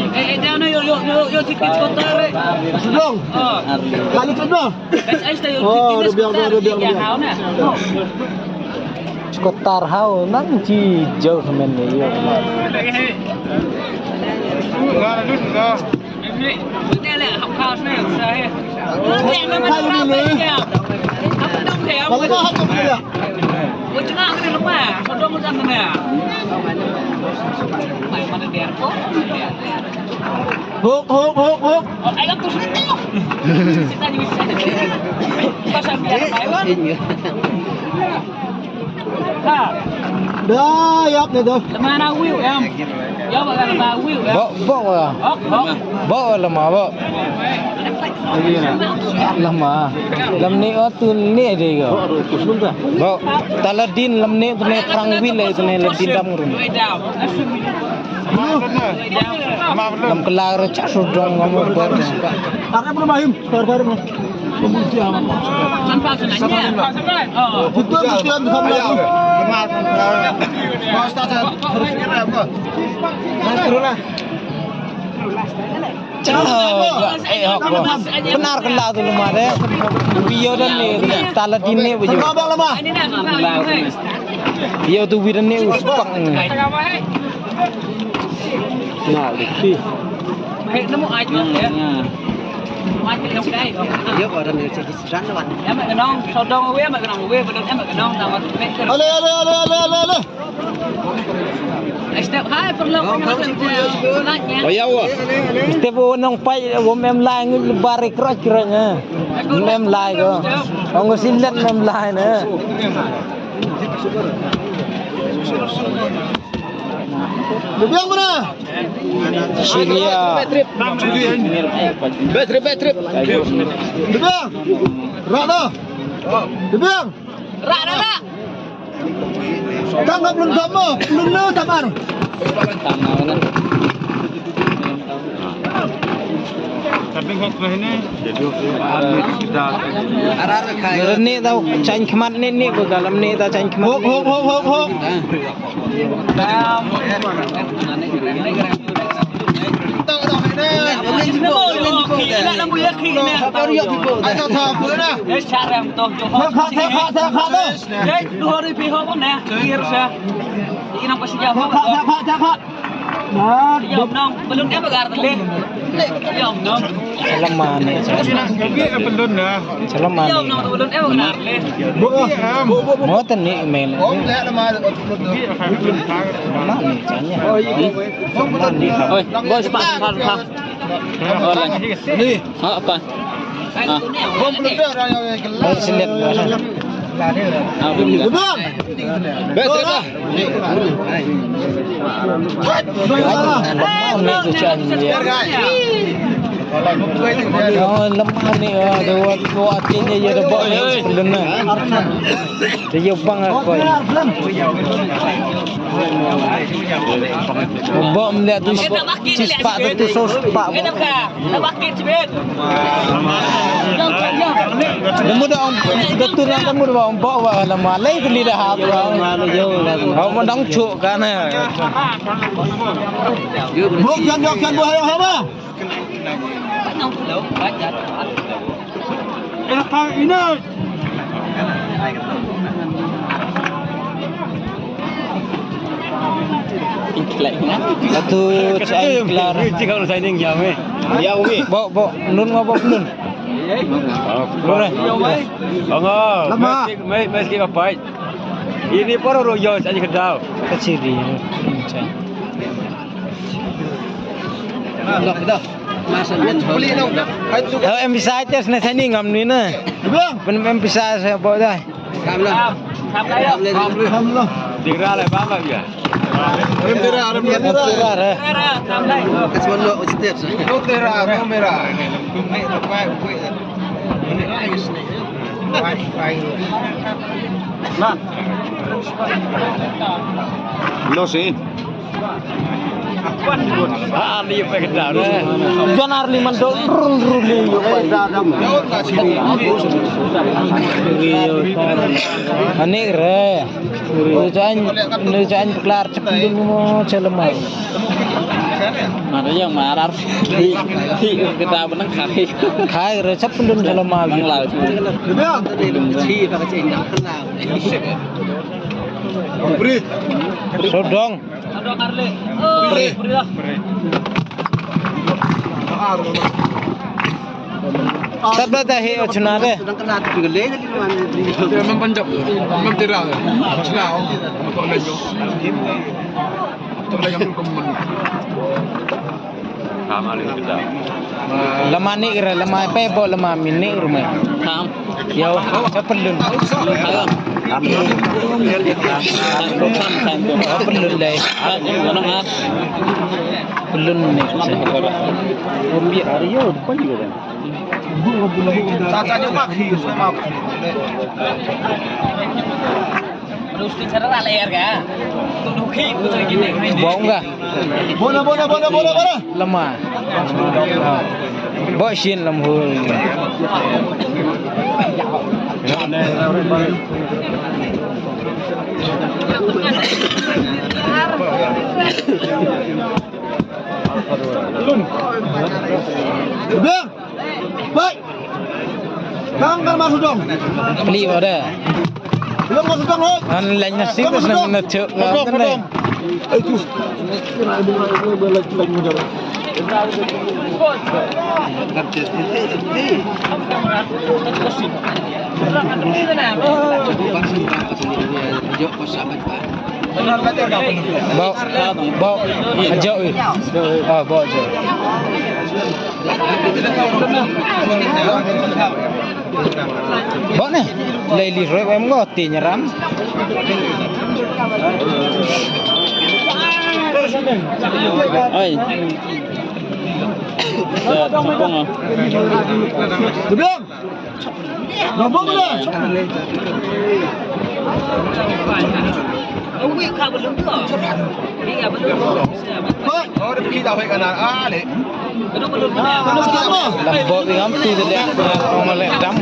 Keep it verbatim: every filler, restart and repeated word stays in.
Eh, eh, jangan, yuk, yuk, yuk, yuk, sikit kotor, eh. Sedang. Oh. Kali kedua. Guys, guys, tayo, oh, sikit udah biar, udah biar, udah biar. Skotar hau nang ci jauh men ni, yo. Huk, huk, huk, huk. Da, ïap ne da. Lama na wiu em. Ïa ba lama wiu em. Bok, bok wala. Bok, bok. Bok wala ma bok. Lama. Lam ne o tu ne de go. Bok. Tala din lam ne tu ne prang wil le tu ne la din dam rum. Lam kelar cha sudong ngam ber. Ara pun mahim, bar bar. Benar kena tu lemah deh. Bio dan ni tala dini baju. Bio tu bidan ni uspak ni. Nah, lagi. Baik, nemu aja ya. Mati yang kedai. Dia orang ni. Ale, ale, ale, ale, ale, ale. Step hai perlu. Step o nong pai, o mem lai ngi bar kroi kroi na. Mem lai ko. Ong silet mem lai na. Biang mana? Sini ya. Betrip, betrip. Biang. Rana. Biang. Rak, rak, rak. Tang ka blun tamo, blun lu tamar. Rene tau chain khmat ne ne ba galam ne tau chain khmat. Hok, hok, hok, hok, hok. Salam mane. Salam mane. Mo tani mel. Mane chanya. Oi, bos, pa, pa, pa. Ni. Ha, pa. Ha. Bom belum dah orang yang gelap. Oi, selit. Ha, belum dah. Betul dah. Lemah ni tu chanya. Oh, lemah ni, ah, dua, dua akhirnya ya dah bawa ni sebelum ni. Dia bang aku. Bok melihat tu, cispak tu, tu sos pak. Namu da ong da tu na namu da ong bok wa la ma lei kali da hap. Ong ma dang chuk kan. Bok kan dok kan bo ha ba. Atu chai klar. Bok, bok, nun nga bok nun. Nun eh. Lama. Mes, mes, mes ki ka pai. Ini poro ro yo sa ni kedau. Kachiri. Dah, dah. Masa ni. Em bisa aja sini ngam ni na. Bang. Em bisa saya bawa dah. Kam lah. Kam lah. Kam lah. Tira lah, bang, bang, ya. Rem tira, rem tira. Tira, eh. Kas wan lo, step. Lo tira, lo mira. Nah. Lo sih. Ah, ni pe kita. Jan arli man do rul rul li. Ani re. Ni jan ni jan klar chep dulu mo chelema. Mara yang marar. Hi hi kita benang khai. Khai re chep dulu chelema. Nang lau. Sodong. Tat ba ta he o chuna de. Mem panjab, mem tira. Chuna. Lama ni kira, lama pe bo lama mini rumai. Yow, sa pynlun. Pynlun dei. Pynlun ni. Bong ga. Bona, bona, bona, bona, bona. Lama. Ba shin lam hu. Bang. Bai. Kang kar ma sudong. Pli ba da. Belum ma sudong ho. An lain nasi. Kang ma sudong. Nasi. Sudong, sudong. Ai tu. Bau, bau, ajo, eh. Ah, bau ajo. Bau ne, lai li roi em ngo ti nyaram. Oi. Duduk. Ngabuk le. Lambok ngam tu de. Ong le dam.